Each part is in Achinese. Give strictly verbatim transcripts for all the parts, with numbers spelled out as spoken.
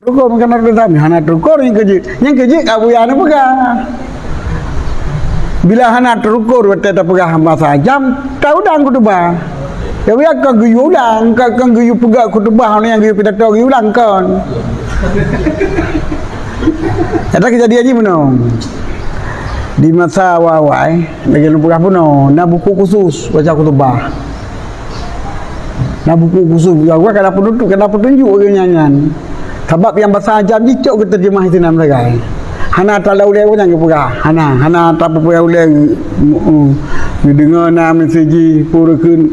Teukur meukanan rot Islam, hana teukur nyang keu jeuet. Nyang keu jeuet Abuya neupeugah. Bila hana teukur watée tapeugah basa ajam, taudang khutubah. Ya, Abuya ka geuyue ulang, ka, ka geuyue peugah khutubah, nyang geuyue pidato geuyue ulang kon. Ada kejadian jih bunoe. Di masa awai-awai, lagée lôn peugah bunoe, na buku khusus baca khutubah. Na buku khusus, ya, Allah ka na peutunjuk, ka na peutunjuk lagée nyan, nyan. Sabab nyang basa ajam jicok geuteurjeumah sinan sagai. Hana talau ulée nyang geupeugah, hana, hana tapeugah ulée, mm, mm. Geudeungoe na mesej jih, peue kheun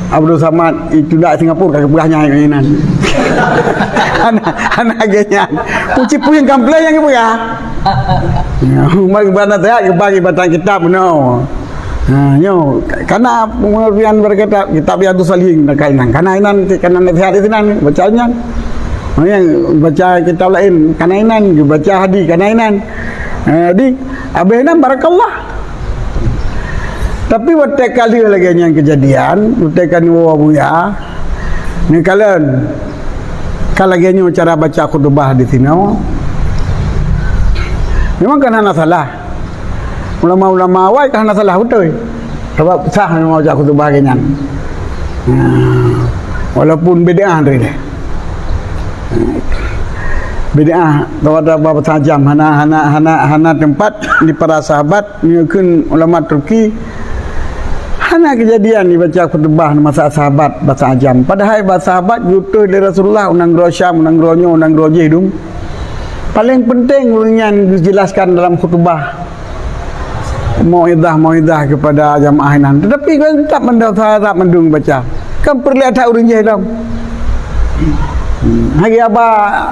Abdul Samad, itu dak Singapura ka geupeugah nyan, nyan. Hana, hana lagée nyan. Puci puyeng gamplang nyang geupeugah. Ya, mari bana saya bagi batang kitab bunoe. Ha, nyoe, kana pengertian daripada kitab, kitab Riyadhus Shalihin nakal nyan. Kana inan, kana nasihat di sinan, baca nyan. Ha, nyang baca kitab laén, kana inan, baca hadis, kana inan. Ha, jadi, habéh nyan barakallah. Tapi watée ka lheueh lagée nyan kejadian, watée ka neuwoe Abuya, neukalon, ka lagée nyoe cara baca khutubah di sinoe. Memang kan hana salah. Ulama-ulama awai ka hana salah beutôi. Sabab sah memang baca khutubah lagée nyan. Nah, walaupun bid'ah tadi deh. Bid'ah, tawa-tawa basa ajam, hana, hana, hana, hana teumpat di para sahabat, nyoe kheun ulama Turki, hana kejadian dibaca khutubah masa sahabat basa ajam. Padahai basa sahabat geutuh lé Rasulullah u nanggroe Syam, u nanggroe nyoe, u nanggroe jih dum. Paléng peunteng ureuëng nyan geujelaskan dalam khutubah mau'izah-mau'izah kepada jamaah inan. Tetapi kan tetap mandum, tetap mandum baca. Kan peureulée that ureuëng jih dong. Hmm, hagi aba,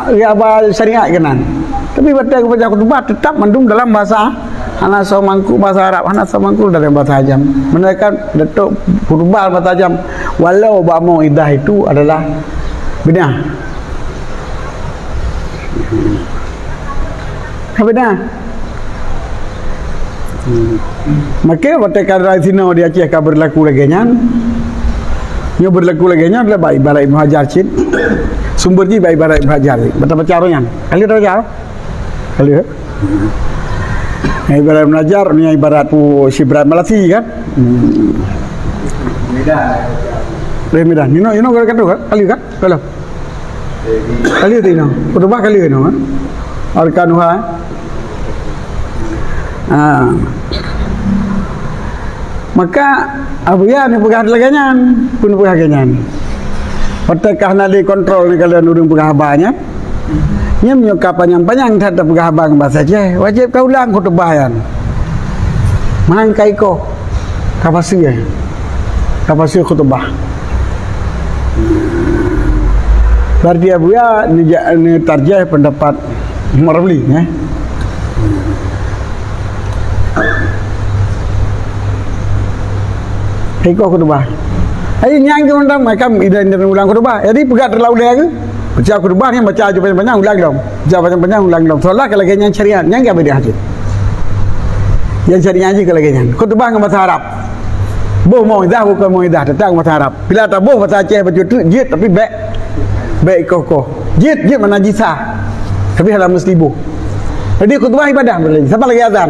hagi aba syariat keunan. Tapi watée geubaca khutubah tetap mandum dalam bahasa, hana soe mangkuk bahasa Arab, hana soe mangkuk dalam bahasa ajam. Meunyoe kan datuk khutubah bahasa ajam, walau bak mau'izah itu adalah bid'ah. Ka bid'ah. Maka watée ka rasa sinoe di Aceh ka berlaku lagée nyan. Nyoe berlaku lagée nyan adalah bak ibarat Ibnu Hajar cit. Sumber jih bak ibarat Ibnu Hajar cit. Baca-baca roh nyan. Kali baca? Kali, eh? Ibarat Ibnu Hajar, ni ibarat pu si berat malasi kan? Hmm. Lebih mudah. Inoe, inoe kata kan? Kali kan? Kalau. Kali tu inoe. Khutbah kali inoe, eh? Arkanuha, eh? Ha. Maka, Abuya neupeugah lagée nyan, pun neupeugah lagée nyan. Watée ka hana lé kontrol neukalon ureuëng peugah haba nyan. Nyan meunyoe ka panyang-panyang that tapeugah haba ngon basa Aceh, wajéb ka ulang khutbah nyan. Meuhan ka ikoh, ka pasie, ka pasie khutbah. Berarti Abuya neujak, neutarjih pendapat Umar Ramli, eh? Ikoh khutbah. Ai nyang keu undang makam idan, idan ulang khutbah. Jadi peugah terlalu deh ke? Baca khutbah ni baca aju panjang-panjang ulang dong. Baca panjang-panjang ulang dong. Seolah ka lagée nyan syariat. Nyang ka bid'ah cit. Nyang syariat jih ka lagée nyan. Khutbah ngon bahasa Arab. Boh mau'izah bukan mau'izah, tetap ngon bahasa Arab. Bila taboh bahasa Aceh bacut tu jeuet tapi bék, bék ikoh-koh. Jeuet, jeuet makna jih sah. Tapi hana meusti boh. Jadi khutbah ibadah boleh. Sama lagée azan.